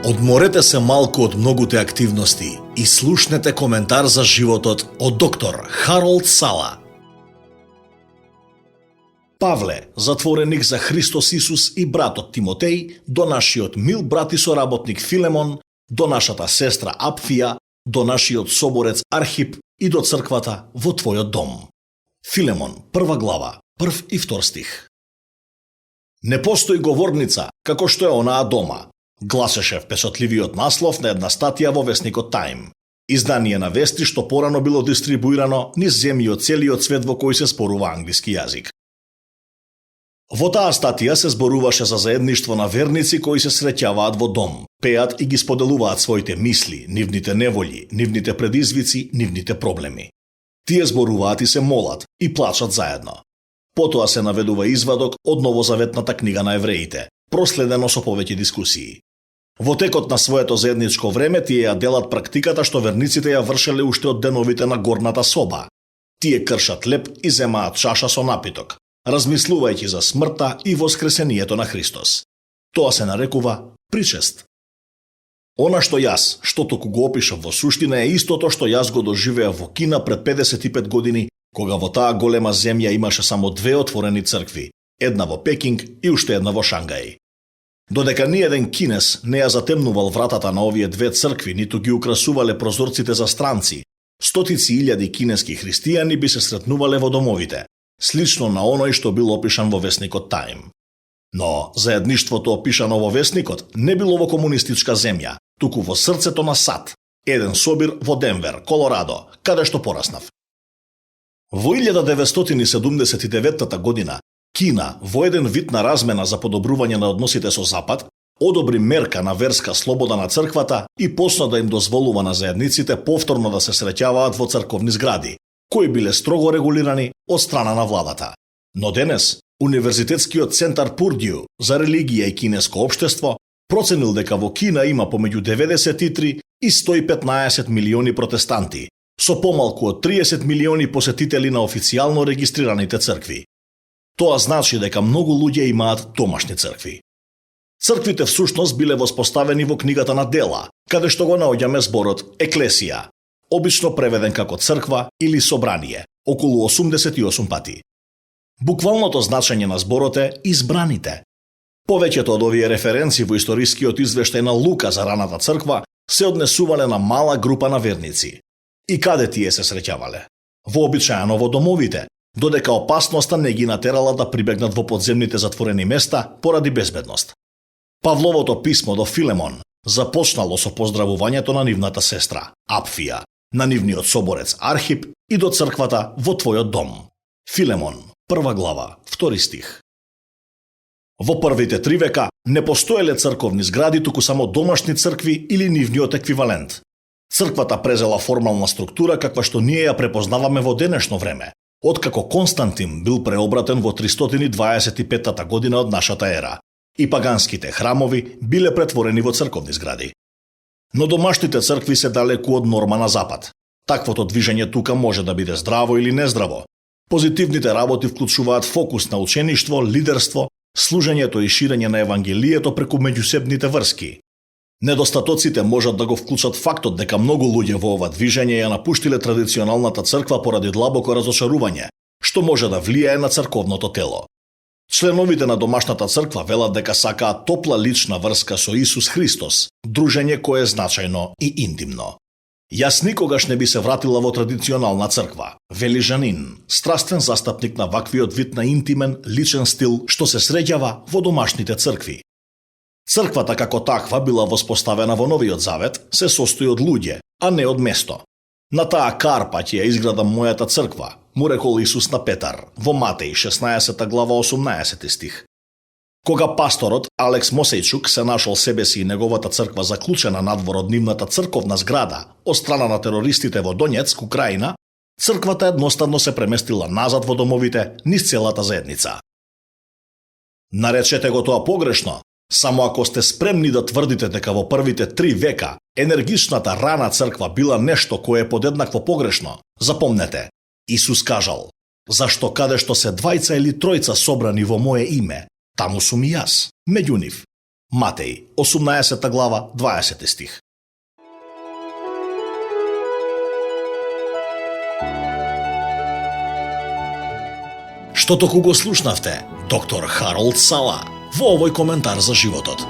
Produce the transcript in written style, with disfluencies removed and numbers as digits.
Одморете се малку од многуте активности и слушнете коментар за животот од доктор Харолд Сала. Павле, затвореник за Христос Исус и братот Тимотеј, до нашиот мил брат и соработник Филемон, до нашата сестра Апфија, до нашиот соборец Архип и до црквата во твојот дом. Филемон, 1 глава, 1 и 2 стих. Не постои говорница како што е онаа дома, гласеше впечатливиот наслов на една статија во весникот Time. Издание на вести што порано било дистрибуирано низ земји од целиот свет во кој се зборува англиски јазик. Во таа статија се зборуваше за заедништво на верници кои се среќаваат во дом, пеат и ги споделуваат своите мисли, нивните неволји, нивните предизвици, нивните проблеми. Тие зборуваат и се молат и плачат заедно. Потоа се наведува извадок од новозаветната книга на евреите, проследено со повеќе дискусии. Во текот на своето заедничко време тие ја делат практиката што верниците ја вршеле уште од деновите на горната соба. Тие кршат леп и земаат чаша со напиток, размислувајќи за смртта и воскресението на Христос. Тоа се нарекува причест. Она што јас, што току го опишав во суштина е истото што јас го доживеа во Кина пред 55 години, кога во таа голема земја имаше само две отворени цркви, една во Пекинг и уште една во Шангај. Додека ниеден кинес не ја затемнувал вратата на овие две цркви, ниту ги украсувале прозорците за странци, стотици илјади кинески христијани би се сретнувале во домовите, слично на оној што бил опишан во весникот Time. Но заедништвото опишано во весникот не било во комунистичка земја, туку во срцето на САД, еден собир во Денвер, Колорадо, каде што пораснав. Во 1979 година Кина, во еден вид на размена за подобрување на односите со Запад, одобри мерка на верска слобода на црквата и почна да им дозволува на заедниците повторно да се среќаваат во црковни згради, кои биле строго регулирани од страна на владата. Но денес, Универзитетскиот центар Пурдју за религија и кинеско општество проценил дека во Кина има помеѓу 93 и 115 милиони протестанти, со помалку од 30 милиони посетители на официјално регистрираните цркви. Тоа значи дека многу луѓе имаат домашни цркви. Црквите всушност биле воспоставени во книгата на Дела, каде што го наоѓаме зборот еклесија, обично преведен како црква или собрание, околу 88 пати. Буквалното значење на зборот е избраните. Повеќето од овие референци во историскиот извештај на Лука за раната црква се однесувале на мала група на верници. И каде тие се среќавале? Вообичаено во домовите, додека опасноста не ги натерала да прибегнат во подземните затворени места поради безбедност. Павловото писмо до Филемон започнало со поздравувањето на нивната сестра, Апфија, на нивниот соборец Архип и до црквата во твојот дом. Филемон, 1 глава, 2 стих. Во првите 3 века не постоеле црковни згради, туку само домашни цркви или нивниот еквивалент. Црквата презела формална структура каква што ние ја препознаваме во денешно време, откако Константин бил преобратен во 325 година од нашата ера и паганските храмови биле претворени во црковни згради. Но домашните цркви се далеку од норма на Запад. Таквото движење тука може да биде здраво или нездраво. Позитивните работи вклучуваат фокус на учеништво, лидерство, служењето и ширење на евангелието преку меѓусебните врски. Недостатоците можат да го вклучат фактот дека многу луѓе во ова движење ја напуштиле традиционалната црква поради длабоко разочарување, што може да влијае на црковното тело. Членовите на домашната црква велат дека сакаат топла лична врска со Исус Христос, дружење кое е значајно и интимно. Јас никогаш не би се вратила во традиционална црква, вели Жанин, страстен застапник на ваквиот вид на интимен, личен стил што се среќава во домашните цркви. Црквата како таква била воспоставена во Новиот Завет, се состои од луѓе, а не од место. На таа карпа ќе ја изградам мојата црква, му рекол Исус на Петар, во Матеј 16 глава 18 стих. Кога пасторот Алекс Мосејчук се нашол себе си и неговата црква заклучена надвор од нивната црковна зграда од страна на терористите во Донецк, Украина, црквата едноставно се преместила назад во домовите низ целата заедница. Наречете го тоа погрешно, само ако сте спремни да тврдите дека во првите 3 века енергичната рана црква била нешто кое е подеднакво погрешно, запомнете, Исус кажал: "Зашто каде што се 2 или 3 собрани во мое име, таму сум и јас, меѓу нив." Матеј, 18 глава, 20 стих. Што току го слушнавте, доктор Харолд Сала, во овој коментар за животот.